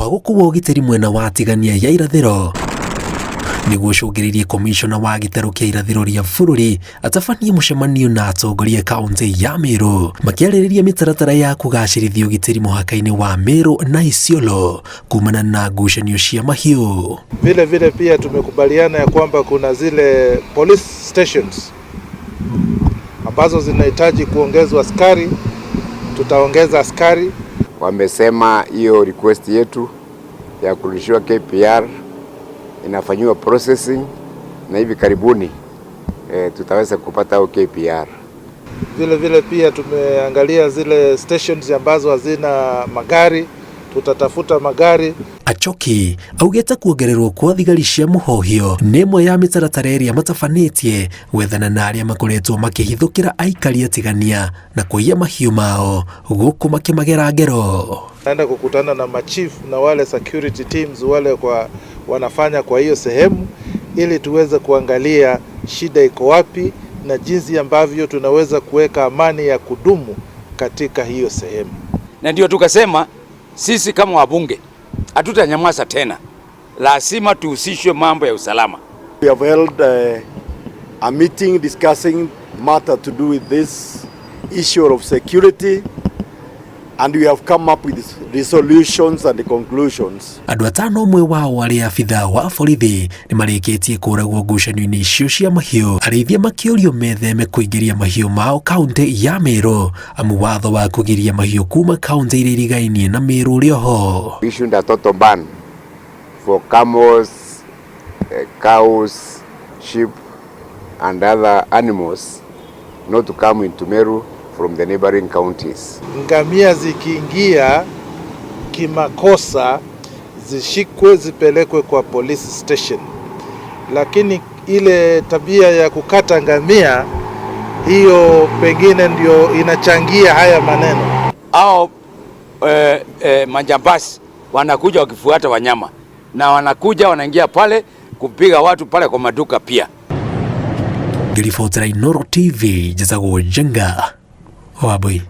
Ũhagũku wa ũgitĩri mwena wa Tigania ya irathĩro nĩguo ũcũngĩrĩirie komishona wa gĩtarũ kĩa irathĩro rĩa bũrũri atabanie mũcemanio na atongoria kaunti ya Meru makĩarĩrĩria mĩtaratara ya kũgacĩrithia ũgitĩri mũhaka-inĩ wa Meru na Isiolo kumana na ngucanio cia mahiũ. Vile vile pia tumekubaliana ya kwamba kuna zile police stations ambazo zinahitaji kuongezwa askari, tutaongeza askari. Wamesema hiyo request yetu ya kurudishiwa KPR inafanyiwa processing na hivi karibuni tutaweza kupata hiyo KPR. Vile vile pia tumeangalia zile stations ambazo hazina magari, tutatafuta magari. Achoki augĩte kuongererwo kwa thigari cia mũhohio nĩ ĩmwe ya mĩtaratara ĩrĩa matabanĩtie gwethana na arĩa makoretwo makĩhithũkĩra aikari atigania na kũiya mahiũ mao gũkũ makĩmagera ngero. Naenda kukutana na machief na wale security teams wale kwa wanafanya kwa hiyo sehemu ili tuweze kuangalia shida iko wapi na jinsi ambavyo tunaweza kuweka amani ya kudumu katika hiyo sehemu. Na ndio tukasema sisi kama wabunge hatutanyamaza tena, lazima tuhusishwe mambo ya usalama. We have held a meeting discussing matter to do with this issue of security, and we have come up with resolutions and conclusions. Andũ atano, ũmwe wao arĩ abithaa wa borithi, nĩ marĩkĩtie kũragwo ngucanio-inĩ icio cia mahiũ, arĩithia makĩũrio metheme kũingĩria mahiũ mao kaunti ya Meru amu watho wa kũgiria mahiũ kuma kaunti iria irigainie na Meru ũrĩ oho. We issued a total ban for camels, cows, sheep and other animals not to come into Meru from the neighboring counties. Ngamia zikiingia kimakosa zishikwe zipelekwe kwa police station, lakini ile tabia ya kukata ngamia hiyo pengine ndio inachangia haya maneno. Au majambazi wanakuja wakifuata wanyama na wanakuja wanaingia pale kupiga watu pale kwa maduka pia. Ngĩribotera Inooro TV, njĩtagwo Njenga Wambui.